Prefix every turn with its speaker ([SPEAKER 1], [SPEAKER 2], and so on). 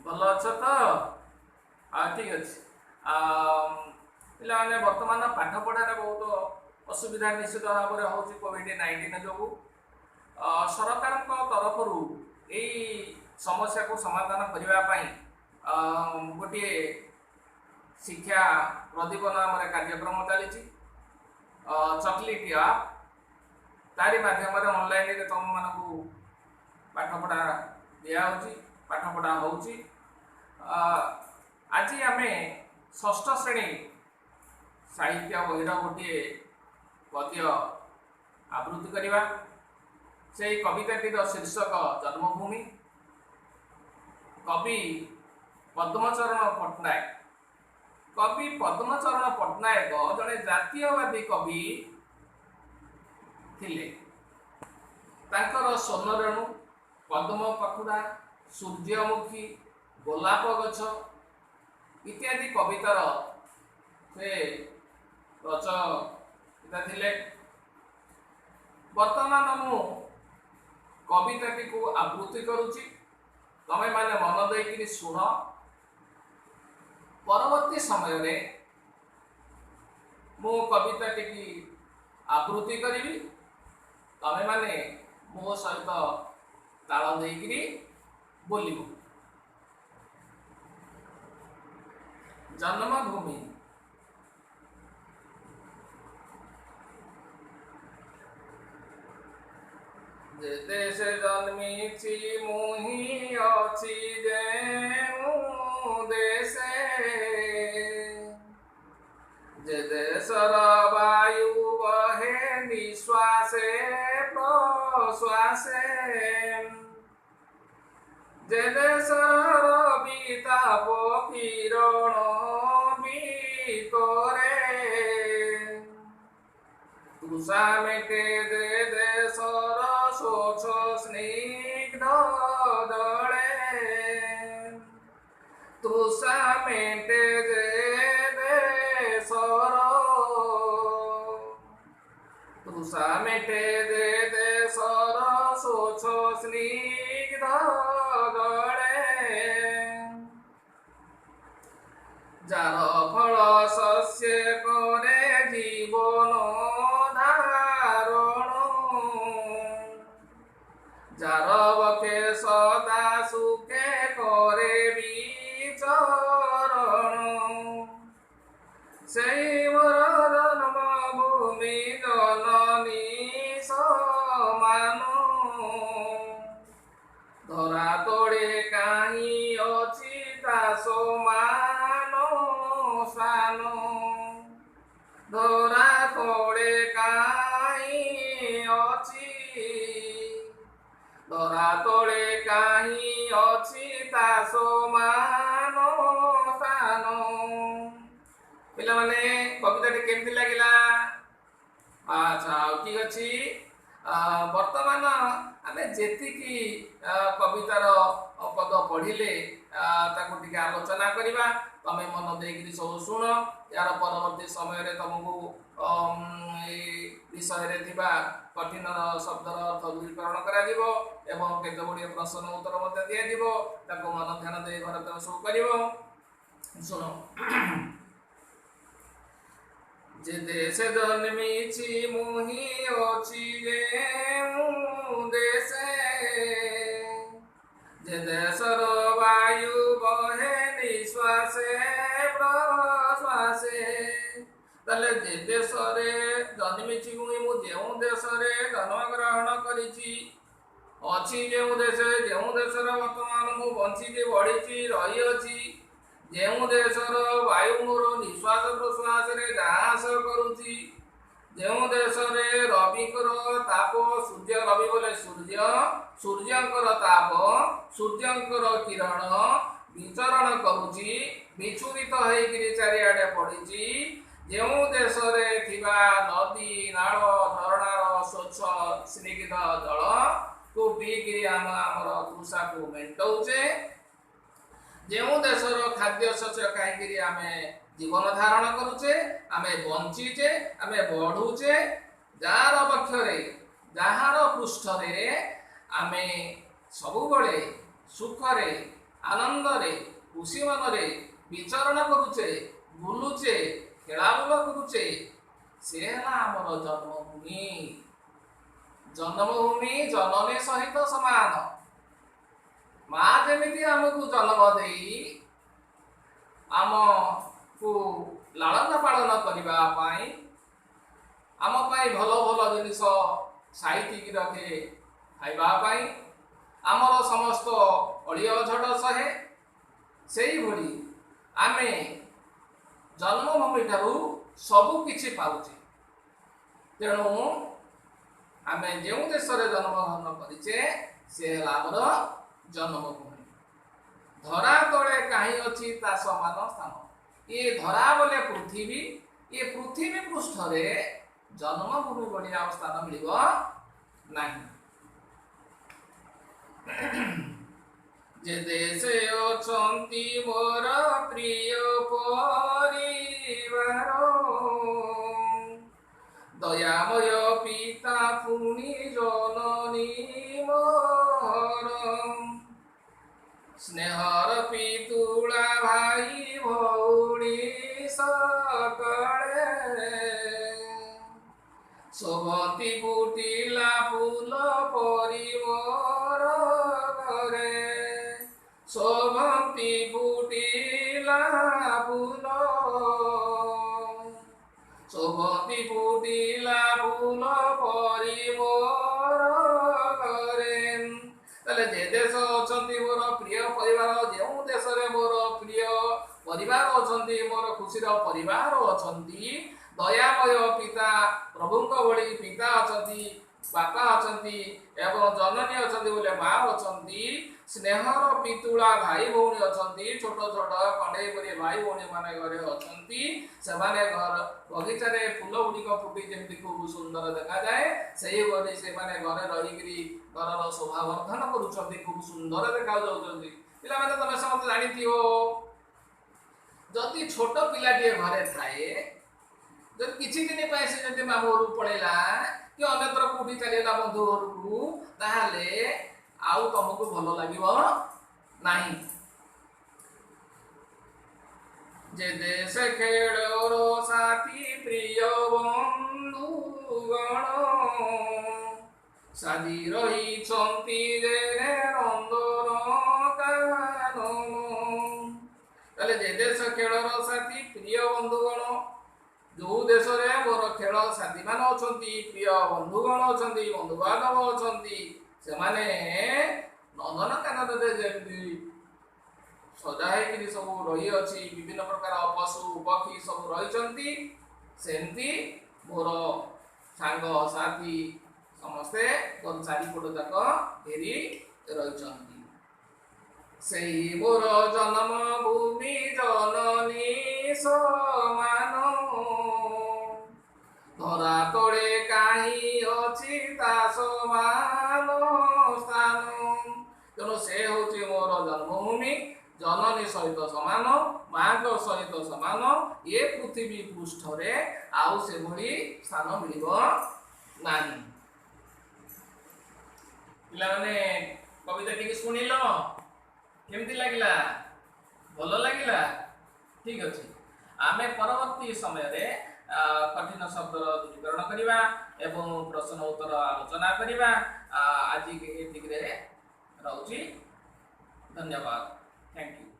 [SPEAKER 1] ଭଲ ଅଛ ତ? ଠିକ୍ ଅଛି। ପିଲାମାନେ, ବର୍ତ୍ତମାନ ପାଠ ପଢ଼ାରେ ବହୁତ ଅସୁବିଧା ନିଶ୍ଚିତ ଭାବରେ ହେଉଛି କୋଭିଡ଼-19 ଯୋଗୁଁ। ସରକାରଙ୍କ ତରଫରୁ ଏଇ ସମସ୍ୟାକୁ ସମାଧାନ କରିବା ପାଇଁ ଗୋଟିଏ ଶିକ୍ଷା ପ୍ରଦୀପ ନାମରେ କାର୍ଯ୍ୟକ୍ରମ ଚାଲିଛି, ଚକୋଲେଟ୍ ଆପ୍। ତାରି ମାଧ୍ୟମରେ ଅନଲାଇନରେ ତୁମମାନଙ୍କୁ ପାଠପଢ଼ା ଦିଆହେଉଛି, ପାଠପଢ଼ା ହେଉଛି। ଆଜି ଆମେ ଷଷ୍ଠ ଶ୍ରେଣୀ ସାହିତ୍ୟ ବହିର ଗୋଟିଏ ପଦ୍ୟ ଆବୃତ୍ତି କରିବା। ସେଇ କବିତାଟିର ଶୀର୍ଷକ ଜନ୍ମଭୂମି। କବି ପଦ୍ମଚରଣ ପଟ୍ଟନାୟକ। କବି ପଦ୍ମଚରଣ ପଟ୍ଟନାୟକ ଜଣେ ଜାତୀୟବାଦୀ କବି ଥିଲେ। ତାଙ୍କର ସ୍ୱର୍ଣ୍ଣରେଣୁ, ପଦ୍ମ ପାଖୁଡ଼ା, ସୂର୍ଯ୍ୟମୁଖୀ, ଗୋଲାପ ଗଛ ଇତ୍ୟାଦି କବିତାର ସେ ରଚୟିତା ଥିଲେ। ବର୍ତ୍ତମାନ ମୁଁ କବିତାଟିକୁ ଆବୃତ୍ତି କରୁଛି, ତମେମାନେ ମନ ଦେଇକିରି ଶୁଣ। ପରବର୍ତ୍ତୀ ସମୟରେ ମୁଁ କବିତାଟିକି ଆବୃତ୍ତି କରିବି, ତମେମାନେ ମୋ ସହିତ ତାଳ ଦେଇକିରି ବୋଲିବ। ଜନ୍ମଭୂମି। ଯେ ଦେଶେ ଜନ୍ମିଛି ମୁହିଁ ଅଛି ଯେଉଁ ଦେଶେ, ଯେ ଦେଶର ବାୟୁ ବହେ ନିଶ୍ୱାସେ ପ୍ରଶ୍ୱାସେ, ଯେ ଦେଶର ରବି ତାପ କିରଣ ଭିତରେ, ତୃଷା ମେଟେ ଯେ ଦେଶର ସ୍ୱଚ୍ଛ ସ୍ନିଗ୍ଧ ଜଳେ, ତୃଷା ମେଟେ ଯେ ଦେଶର, ତୃଷା ମେଟେ ଯେ ଦେଶର ସ୍ୱଚ୍ଛ ସ୍ନିଗ୍ଧ ଜଳେ, ଯାର ଫଳ ଶସ୍ୟ କରେ ଜୀବନ ଧାରଣ, ଯାର ବକ୍ଷେ ସଦା ସୁଖେ କରେ ବିଚରଣ, ସେଇ ମୋର ଜନ୍ମଭୂମି ଜନନୀ ସମାନ। ଧରା ତଳେ କାହିଁ ଅଛି ତା ସମାନ ସ୍ଥାନ, ଧରା ତଳେ କାହିଁ ଅଛି, ଧରା ତଳେ କାହିଁ ଅଛି ତା ସମାନ ସ୍ଥାନ। ପିଲାମାନେ, କବିତାଟି କେମିତି ଲାଗିଲା? ଆଚ୍ଛା, ଆଉ ଠିକ ଅଛି। ବର୍ତ୍ତମାନ ଆମେ ଯେତିକି କବିତାର ପଦ ପଢ଼ିଲେ, ତାକୁ ଟିକେ ଆଲୋଚନା କରିବା। ତମେ ମନ ଦେଇକିରି ସବୁ ଶୁଣ। ଏହାର ପରବର୍ତ୍ତୀ ସମୟରେ ତମକୁ ଏଇ ବିଷୟରେ ଥିବା କଠିନ ଶବ୍ଦର ଅର୍ଥ ଦୂରୀକରଣ କରାଯିବ ଏବଂ କେତେ ଗୁଡ଼ିଏ ପ୍ରଶ୍ନ ଉତ୍ତର ମଧ୍ୟ ଦିଆଯିବ। ତାକୁ ମନ ଧ୍ୟାନ ଦେଇ ଘରେ ତମେ ସବୁ କରିବ। ଶୁଣ। ଯେ ଦେଶେ ଜନ୍ମିଛି ମୁହିଁ ଅଛି ଯେଉଁ ଦେଶେ, ଯେ ଦେଶର ବାୟୁ ବହେ ନିଶ୍ୱାସେ ପ୍ରଶ୍ୱାସେ। ତାହେଲେ ଯେ ଦେଶରେ ଜନ୍ମିଛି ମୁହିଁ, ମୁଁ ଯେଉଁ ଦେଶରେ ଜନ୍ମଗ୍ରହଣ କରିଛି, ଅଛି ଯେଉଁ ଦେଶରେ, ଯେଉଁ ଦେଶରେ ବର୍ତ୍ତମାନ ମୁଁ ବଞ୍ଚିଛି, ବଢ଼ିଛି, ରହିଅଛି, ଯେଉଁ ଦେଶର ବାୟୁ ମୋର ନିଶ୍ୱାସ ପ୍ରଶ୍ୱାସରେ ଯାଆସ କରୁଛି, ଯେଉଁ ଦେଶରେ ରବିଙ୍କର ତାପ, ସୂର୍ଯ୍ୟ, ରବି ବୋଲେ ସୂର୍ଯ୍ୟ, ସୂର୍ଯ୍ୟଙ୍କର ତାପ, ସୂର୍ଯ୍ୟଙ୍କର କିରଣ ବିଚରଣ କରୁଛି, ବିଚ୍ଛୁରିତ ହେଇକିରି ଚାରିଆଡ଼େ ପଡ଼ିଛି, ଯେଉଁ ଦେଶରେ ଥିବା ନଦୀ, ନାଳ, ଝରଣାର ସ୍ୱଚ୍ଛ ସ୍ନିଗ୍ଧ ଜଳକୁ ପିଇକିରି ଆମ ଆମର ତୃଷାକୁ ମେଣ୍ଟଉଛେ, ଯେଉଁ ଦେଶର ଖାଦ୍ୟ ଶସ୍ୟ ଖାଇକିରି ଆମେ ଜୀବନ ଧାରଣ କରୁଛେ, ଆମେ ବଞ୍ଚିଛେ, ଆମେ ବଢୁଛେ, ଯାହାର ବକ୍ଷରେ, ଯାହାର ପୃଷ୍ଠରେ ଆମେ ସବୁବେଳେ ସୁଖରେ ଆନନ୍ଦରେ ଖୁସି ମନରେ ବିଚରଣ କରୁଛେ, ବୁଲୁଛେ, ଖେଳାବୁଲା କରୁଛେ, ସେ ହେଲା ଆମର ଜନ୍ମଭୂମି। ଜନ୍ମଭୂମି ଜନନୀ ସହିତ ସମାନ। ମା ଯେମିତି ଆମକୁ ଜନ୍ମ ଦେଇ ଆମକୁ ଲାଳନ ପାଳନ କରିବା ପାଇଁ, ଆମ ପାଇଁ ଭଲ ଭଲ ଜିନିଷ ସାଇତିକି ରଖେ ଖାଇବା ପାଇଁ, ଆମର ସମସ୍ତ ଅଳି ଅଝଟ ସହେ, ସେଇଭଳି ଆମେ ଜନ୍ମଭୂମି ଠାରୁ ସବୁ କିଛି ପାଉଛେ। ତେଣୁ ଆମେ ଯେଉଁ ଦେଶରେ ଜନ୍ମଗ୍ରହଣ କରିଛେ, ସେ ହେଲା ଆମର ଜନ୍ମଭୂମି। ଧରା ତଳେ କାହିଁ ଅଛି ତା ସମାନ ସ୍ଥାନ? ଏ ଧରା ବୋଲେ ପୃଥିବୀ। ଏ ପୃଥିବୀ ପୃଷ୍ଠରେ ଜନ୍ମଭୂମି ଭଳି ଆଉ ସ୍ଥାନ ମିଳିବ ନାହିଁ। ଯେ ଦେଶେ ଅଛନ୍ତି ମୋର ପ୍ରିୟ ପରିବାର, ଦୟାମୟ ପିତା ପୁଣି ଜନନୀ ମୋର, ସ୍ନେହର ପିତୁଳା ଭାଇ ଭଉଣୀ ସକଳେ, ଶୋଭନ୍ତି ଫୁଟିଲା ଫୁଲ ପରି ମୋର ଘରେ, ଶୋଭନ୍ତି ଫୁଟିଲା ଫୁଲ, ଶୋଭନ୍ତି ଫୁଟିଲା ଫୁଲ ପରି ମୋର ଘରେ। ତାହେଲେ ଯେ ଦେଶ ଅଛନ୍ତି ମୋର ପ୍ରିୟ ପରିବାର, ଯେଉଁ ଦେଶରେ ମୋର ପ୍ରିୟ ପରିବାର ଅଛନ୍ତି, ମୋର ଖୁସିର ପରିବାର ଅଛନ୍ତି, ଦୟାମୟ ପିତା, ପ୍ରଭୁଙ୍କ ଭଳି ପିତା ଅଛନ୍ତି, ବାପା ଅଛନ୍ତି ଏବଂ ଜନନୀ ଅଛନ୍ତି ବୋଲେ ମା ଅଛନ୍ତି, ସ୍ନେହର ପିତୁଳା ଭାଇ ଭଉଣୀ ଅଛନ୍ତି, ଛୋଟ ଛୋଟ କଣ୍ଢେଇ ପରି ଭାଇ ଭଉଣୀ ମାନେ ଘରେ ଅଛନ୍ତି। ସେମାନେ ଘର ବଗିଚାରେ ଫୁଲ ଗୁଡ଼ିକ ଫୁଟି ଯେମିତି ଖୁବ ସୁନ୍ଦର ଦେଖାଯାଏ, ସେଇଭଳି ସେମାନେ ଘରେ ରହିକିରି ଘରର ଶୋଭା ବର୍ଦ୍ଧନ କରୁଛନ୍ତି, ଖୁବ ସୁନ୍ଦର ଦେଖାଯାଉଛନ୍ତି। ପିଲାମାନେ, ତମେ ସମସ୍ତେ ଜାଣିଥିବ, ଯଦି ଛୋଟ ପିଲାଟିଏ ଘରେ ଥାଏ, ଯଦି କିଛି ଦିନ ପାଇଁ ସେ ଯଦି ମାମୁଁ ଘରକୁ ପଳେଇଲା କି ଅନ୍ୟତ୍ର କୋଉଠି ଚାଲିଗଲା ବନ୍ଧୁ ଘରକୁ, ତାହେଲେ ଆଉ ତମକୁ ଭଲ ଲାଗିବ ନାହିଁ। ଯେ ଦେଶ ଖେଳର ସାଥୀ ପ୍ରିୟ ବନ୍ଧୁଗଣ, ସାଜି ରହିଛନ୍ତି ଯେ ନନ୍ଦନ କାନନ। ତାହେଲେ ଯେ ଦେଶ ଖେଳର ସାଥୀ ପ୍ରିୟ ବନ୍ଧୁଗଣ, ଯୋଉ ଦେଶରେ ମୋର ଖେଳ ସାଥୀମାନେ ଅଛନ୍ତି, ପ୍ରିୟ ବନ୍ଧୁଗଣ ଅଛନ୍ତି, ବନ୍ଧୁବାନ୍ଧବ ଅଛନ୍ତି, ସେମାନେ ନନ୍ଦନକାନନରେ ଯେମିତି ସଜା ହେଇକିରି ସବୁ ରହିଅଛି, ବିଭିନ୍ନ ପ୍ରକାର ପଶୁ ପକ୍ଷୀ ସବୁ ରହିଛନ୍ତି, ସେମିତି ମୋର ସାଙ୍ଗ ସାଥୀ ସମସ୍ତେ ମୋର ଚାରିପଟ ଯାକ ଘେରି ରହିଛନ୍ତି। ସେଇ ମୋର ଜନ୍ମଭୂମି ଜନନୀ ସମାନ, ଧରା ତଳେ କାହିଁ ଅଛି ତା ସମାନ ସ୍ଥାନ। ତେଣୁ ସେ ହେଉଛି ମୋର ଜନ୍ମଭୂମି, ଜନନୀ ସହିତ ସମାନ, ମାଙ୍କ ସହିତ ସମାନ। ଏ ପୃଥିବୀ ପୃଷ୍ଠରେ ଆଉ ସେଭଳି ସ୍ଥାନ ମିଳିବ ନାହିଁ। ପିଲାମାନେ, କବିତା ଟିକେ ଶୁଣିଲ, କେମିତି ଲାଗିଲା? ଭଲ ଲାଗିଲା? ଠିକ ଅଛି, ଆମେ ପରବର୍ତ୍ତୀ ସମୟରେ କଠିନ ଶବ୍ଦର ଦୂରୀକରଣ କରିବା ଏବଂ ପ୍ରଶ୍ନ ଉତ୍ତର ଆଲୋଚନା କରିବା। ଆଜି ଏତିକିରେ ରହୁଛି। ଧନ୍ୟବାଦ। Thank you.